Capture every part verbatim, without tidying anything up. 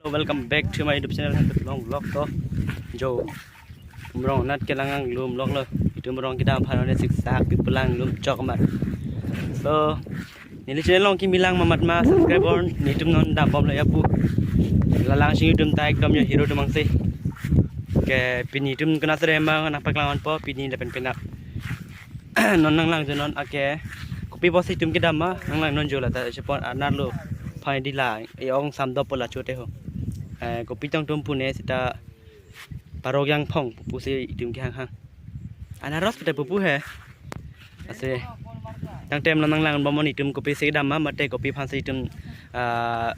Welcome back to my YouTube channel, Hangpet Long Vlog. To jo, umrong anat kelang nanglum vlog lo. Itum umrong kedam aphan ne siksak pi pulang lum chok amat. So neli channel along kimi lang ma mat ma, subscribe on, netum non dambomlo ya pu. La lang si itum ta ekdom yo hero atum angse. Ke pini itum kena sere ma nangpaklang ponpo, pini lapen penap non nanglang jo non ake. Kopi pusi itum kedam ma nanglang non jo, la ta chepon anerlo aphan di la e-ong samdo po la chote ho. Eh, kopi tong tum pu ne seta parok jangphong pusi itum kehang hang. Anaros pu ta pupu he. Ase. Tangte non nanglang bom non itum kopisi kedam ma, mate kopi aphansi itum, ah,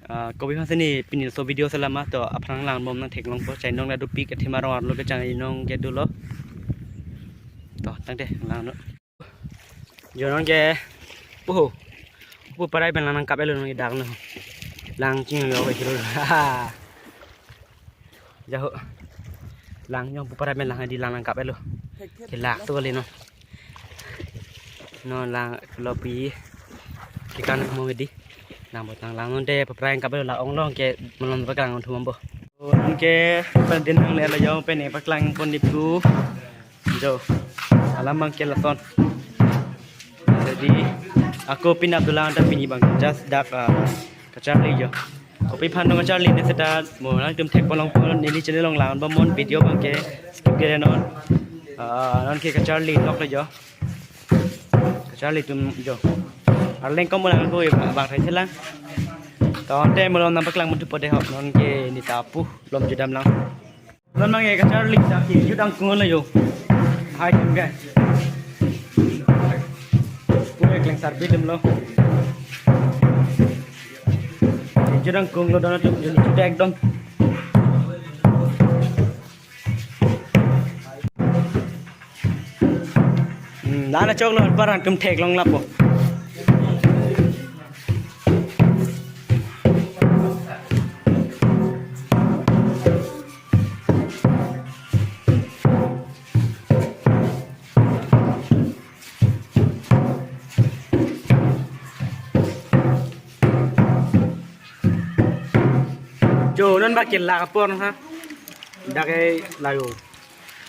ah, kopi aphansi ne pini laso video selam ma, to aphan nanglang bom, nangtheklongpo. Chainong la dopik athema rong arlo kechang inong kedo lo. To tangte lang non. Jo non ke, oho, pu parai pen lang nangkap-etlo non, idak non. Lang ching yo ke hero. Jaho. Lang jong pu parai pen lang di lang nangkap-etlo. Kelak tu kali non. Non lang lo pi. Kekan mo di. Lang bot lang lang non te pu parai nangkap-etlo, la ong long ke malom paklang thum bompo. Non ke pen din nanglelo jong pen ne paklang pon di pu. Jo, alam abang ke lason. Jadi, ako penap dolang ta pini abang just dak, ah, kacharli jo. Kopi aphan non kacharli ne seta mo nangtum thekpon longpo, neli channel along lang bom non, video abang ke skip kere non. Ah, non ke kacharli lok le jo. Kacharli atum jo. Arleng kom lang ko bang thai selang. Tangte malom nangpaklang mutu pode ho, non ke ne ta pu lom judam lang. Non abang ke kacharli ta ke jut angkung lo jo. Hai tum ke. Pura kleng sarbi tum lo. Jut angkung lo don atum, jut ekdom. Hmm, la na choklo, anpar nangtum theklong lapo. Jo, non abang ke la apor ha. Dak ke la jo.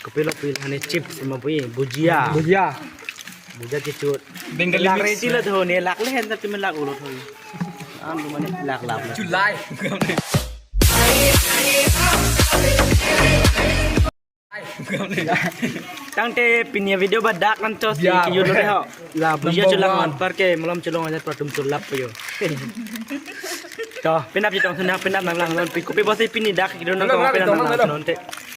Kopi lo pi la ne, chips ma pu, bhujia. Bhujia. Bhujia kechut. Bengali lak mix reti lo tho ne, lak le hen ta tum lak ulo tho. An lu mane lak lak. Chulai. Tangte pini video ba dak nangchot si, ya, ke jut lo de ho. La bhujia number chulang one. Anpar ke malom chelong ajat patum chulap yo. To, penap chetong sudah, penap nanglang non pi, kopi pusi pini dak kedo nang. Hello, ko hello, penap hello, nanglang hello. Non te.